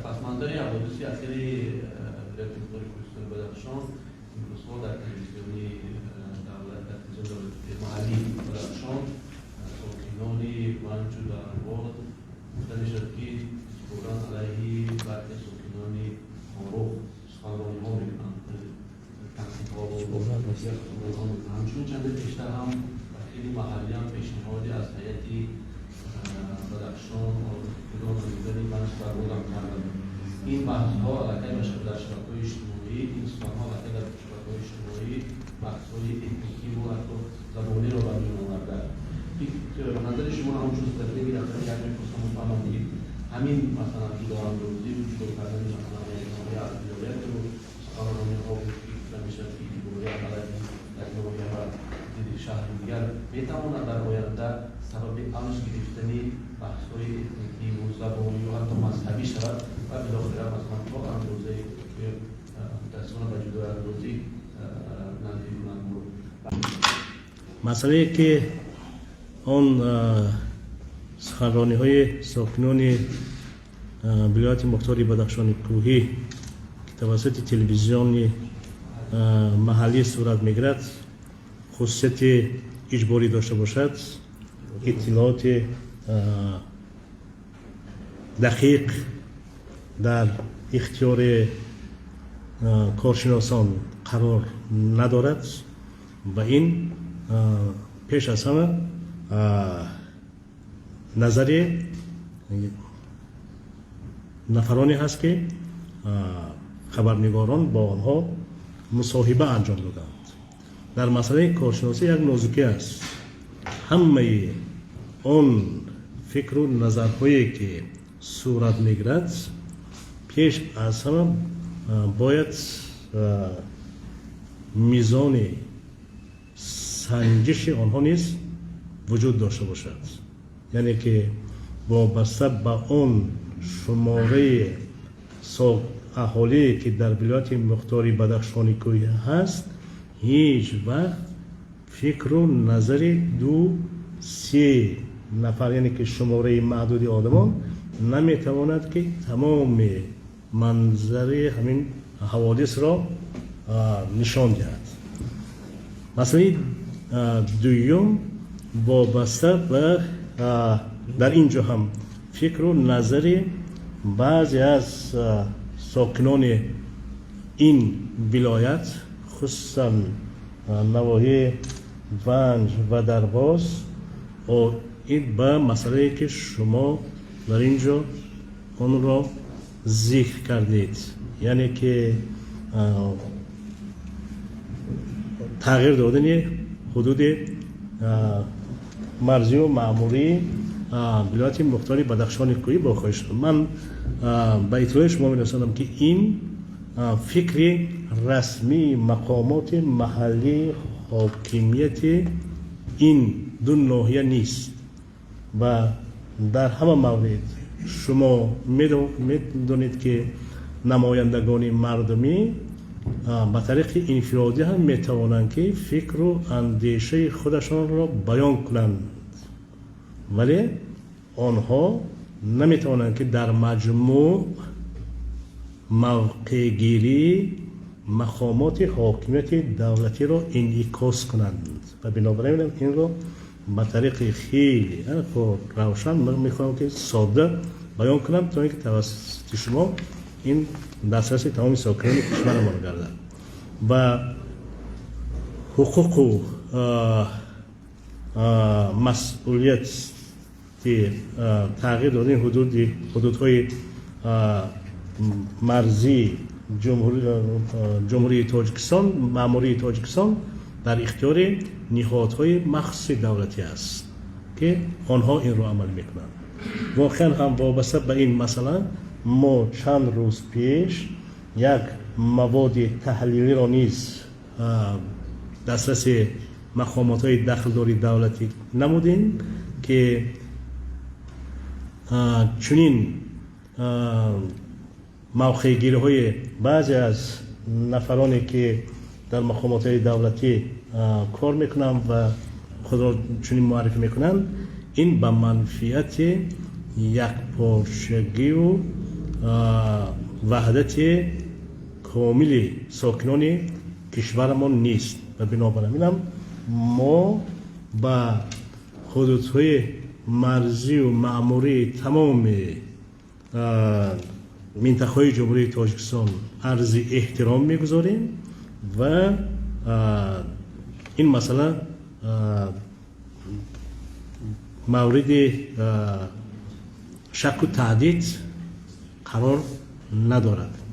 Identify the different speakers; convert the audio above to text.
Speaker 1: Пасманзари ҳодиси ахири вилояти мухтори Кӯҳистони Бадахшон имрӯзҳо дар телевизиони давлат, дар телевизиони давлати маҳаллии Бадахшон сокинони Ванҷу Дарвоз гуфта мешавад, ки иҷборан алайҳи баъзе сокинони Хоруғ суханрониҳо мекунанд, танқидҳо. Ҳамчунин чанде пештар ҳам вакили маҳаллиам пешниҳоде аз ҳайати Бадахшон ҷудо намудани Ванҷ Дарвозам карданд. Ин баҳсҳо аллакай дар шабакаҳои иҷтимоӣ, ин суханҳо аллакай дар шабакаҳои иҷтимоӣ баҳсҳои этникиву ҳатто забониро ба миён оварда. Назари шумо ҳамчун стратеги рақами як мехостам фаҳмам, ки ҳамин, масалан, ҷудоандозиву ҷудо кардани, масалан, як ноҳия аз вилояту суханрониҳо, ки гуфта мешавад, ки иҷборият алайҳи як ноҳия ва зидди шаҳри дигар, метавонад дар оянда сабаби авҷ гирифтани баҳсҳои этникиву забонию ҳатто мазҳабӣ шавад ва билохира, масалан, то андозае мутаассифона ба ҷудоандозӣ наздик кунанд?
Speaker 2: Масъалае ки он суханрониҳои сокинони вилояти мухтори Бадахшони Кӯҳӣ, ки тавассути телевизиони маҳаллӣ сурат мегирад, хусусияти иҷборӣ дошта бошад, иттилооти дақиқ дар ихтиёри коршиносон қарор надорад ва ин пеш аз ҳама назари нафароне ҳаст, ки хабарнигорон бо онҳо мусоҳиба анҷом доданд. Дар масъалаи коршиносӣ як нозукӣ аст. Ҳамаи он фикру назарҳое, ки сурат мегирад, пеш аз ҳама бояд мизони санҷиши онҳо низ вуҷуд дошта бошад, яъне ки вобаста ба он шумораи аҳолие, ки дар вилояти мухтори Бадахшони Кӯҳӣ ҳаст, ҳеҷ вақт фикру назари ду се нафар, яъне ки шумораи маъдуди одамон, наметавонад, ки тамоми манзари ҳамин ҳаводисро нишон диҳад. Масъалаи дуюм вобаста ба дар ин ҷо ҳам фикру назари баъзе аз сокинони ин вилоят, хусусан навоҳии Ванҷ ва Дарвоз, оид ба масъалае, ки шумо дар ин ҷо онро зикр кардед, яъне ки тағйир додани ҳудуди марзию маъмурии вилояти мухтори Бадахшони Кӯҳӣ бо хоҳиш, ман ба иттилои шумо мерасонам, ки ин фикри расмии мақомоти маҳаллии ҳокимияти ин ду ноҳия нест ва дар ҳама маврид шумо медонед, ки намояндагони мардумӣ ба тариқи инфиродӣ ҳам метавонанд, ки фикру андешаи худашонро баён кунанд, вале онҳо наметавонанд, ки дар маҷмӯъ мавқеъгирии мақомоти ҳокимияти давлатиро инъикос кунанд. Ва бинобар ин инро ба тариқи хеле равшан мехоҳам, ки содда баён кунам, то ин ки тавассути шумо ин дастраси тамоми сокинони кишварамон гардад. Ва ҳуқуқу масъулияти тағйир додани ҳудудҳои марзии Ҷумҳурии Тоҷикистон, маъмурии Тоҷикистон дар ихтиёри ниҳодҳои махсуси давлатӣ аст, ки онҳо инро амал мекунанд. Воқеан ҳам вобаста ба ин масъала мо чанд рӯз пеш як маводи таҳлилиро низ дастраси мақомотҳои дахлдори давлатӣ намудем, ки чунин мавқеъгириҳои баъзе аз нафароне, ки дар мақомотҳои давлатӣ кор мекунанд ва худро чунин муаррифӣ мекунанд, ин ба манфиати якпорчагию Ваҳдати комили сокинони кишварамон нест ва бинобар ҳаминам мо ба ҳудудҳои марзию маъмурии тамоми минтақаҳои Ҷумҳурии Тоҷикистон арзи эҳтиром мегузорем ва ин масъала мавриди шакку таҳдид қарор надорад.